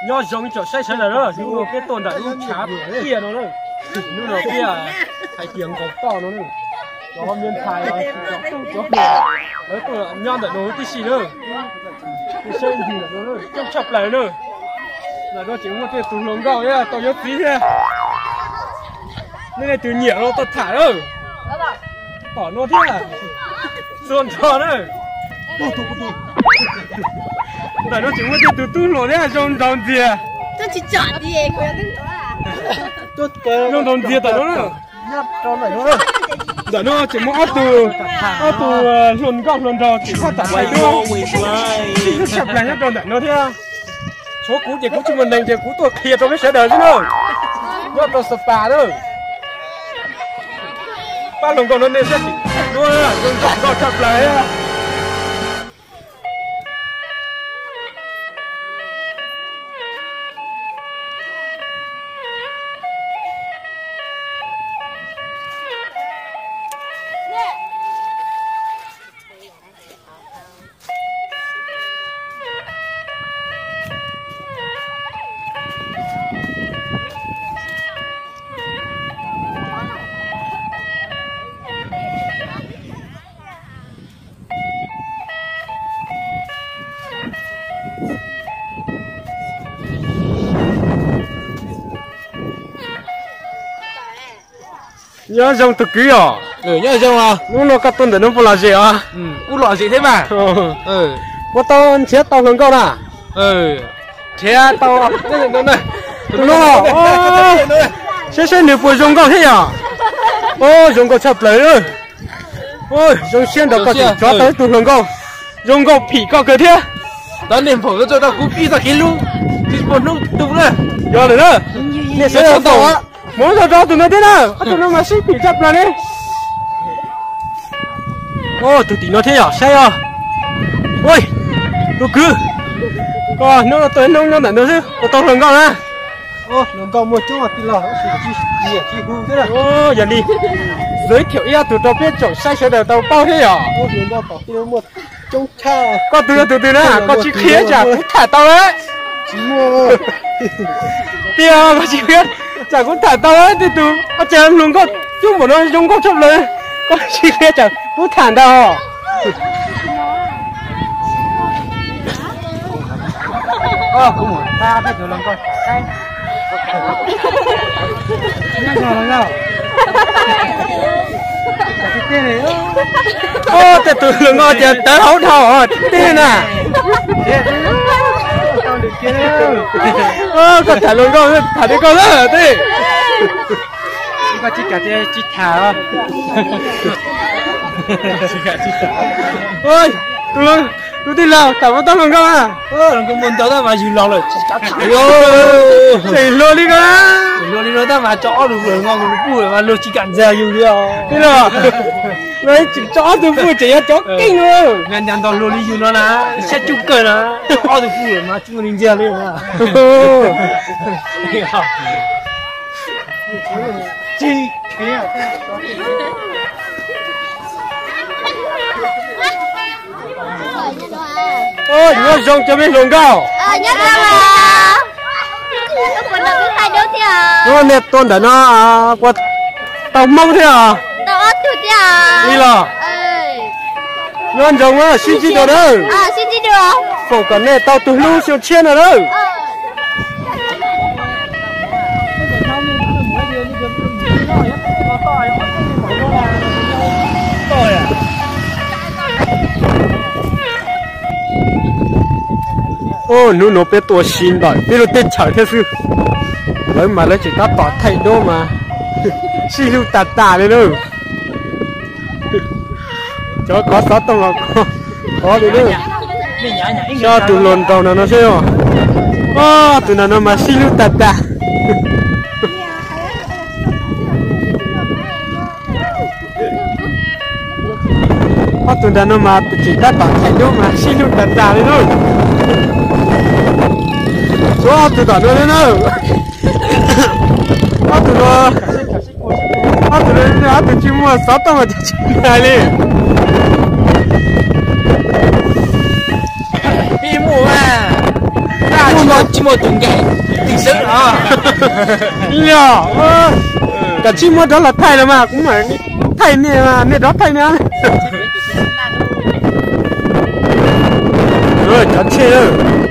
Nyob zoo ib tsoom saib sawv daws na, hnub no peb tuaj ntawm lub tshav tiaj no na, hnub no peb hais tias nkaus toj no na, cov me ntxhais, cov tub cov hluas, lawv tuaj nyob ntawm no tib si na, saib ntawm no coob tshaj plaws na. Ntawm no tseem muaj tej tus hluas nkauj tau yuav txiv thiab. Nej leej twg nyiam los tuaj tham na. Tom no thiab, txhua nrho na. Ntawm no tseem muaj tej tus tub hluas thiab, zoo nraug ntxiag. Zoo nraug ntxiag tom no na. Ntawm no tseem muaj ob tug, ob tug hluas nkauj hluas nraug tseem tshaj tawm plaws tuaj, tshaj plaws nyob rau ntawm no thiab. Tshuav kuv ces kuv tsis muaj neeg ces kuv tuaj qhia rau peb sawv daws xwb na. Nyob rau Sapa na, pab hluas nkauj no nej saib tseem duab zoo nkauj tshaj plaws. Nyob zoo tus kwv os. Nyob zoo. Hnub no koj tuaj ntawm no puas lom zem os? Kuj lom zem thiab mas. Puas tau nrhiav tau hluas nkauj na? Nrhiav tau. Tus no, saib saib nws puas zoo nkauj thiab yom? Zoo nkauj tshaj plaws. Zoo siab nrog koj tseem tso tau ib tug hluas nkauj zoo nkauj phim koj kawg thiab. Tab nej npam rau kuv pib txoj kev hlub, tsis pom hnub tu na. Yog lawm na. Nej sawv daws mus rau tus no thiab na, ob tug no mas sib phim tshaj plaws li. Tus tim no thiab yom, saib os. Tus kwv, koj hnub no tuaj hnub nyob ntawm no xwb puas tau hluas nkauj na? Hluas nkauj muaj coob tij laug, yog li, giới thiệu ib ob tug rau peb tsoom saib sawv daws tau paub thiab yom. Koj tus yog tus twg na, koj tsis qhia tsam kuv tham tau lawm. Tiag, koj tsis qhia tsam kuv tham tau lawm. Tej tus ua cas hluas nkauj coob npaum no zoo nkauj tshaj plaws, koj tsis qhia tsam kuv tham ntau. Tej tus hluas nkauj cas tawv hauv dhau tib na. Koj tham hluas nkauj tham li koj lawm tej. Tus tij laug tham puas tau hluas nkauj na? Hluas nkauj muaj ntau tab mas yug laus lawm tsis kam tham. Tseem hluas li ko na. Hluas li no tab mas tso ob tug hluas nkauj mus pub mas luag tsis kam ntxias yus li os. Tij laug, luag tseem tso ob tug pub tseem yog cov keej no. Nyav nyav ntau hluas li yus no na, siab coob kawg na, tso ob tug pub mas tsis muaj neeg ntxias li na. Nyob zoo cov me hluas nkauj. Nyob zoo. Hnub nej tuaj ntawm no puas tau Hmoob thiab os? Li los. Nyob zoo, sib ntsib dua nawb. Foom kom nej tau tus hlub xyoo tshiab no nawb. Hnub no peb tuaj ua si ntawm peb lub teb chaws thiab xwb. Lawv mas lawv tseem tab tom thaij duab mas sib hlub tas tas li na. Cov kov xov tooj los kov li na. Saib tus hluas nraug no no seb. Ob tug nraug no mas sib hlub tas tas. Ob tug nraug no mas tseem tab tom thaij duab mas sib hlub tas tas li na. Suav ob tug tom no na. Ob tug no, ob tug no, ob tug tsis muaj xov tooj mas cov tsis hais li. Pib mus mas, tab Tsis muaj tus nkeeg, tig xeeb no. Yog, kav tsij muab rov los thaij los mas kuv mam thaij nej, nej rov thaij nej. Cov tsheb lawm.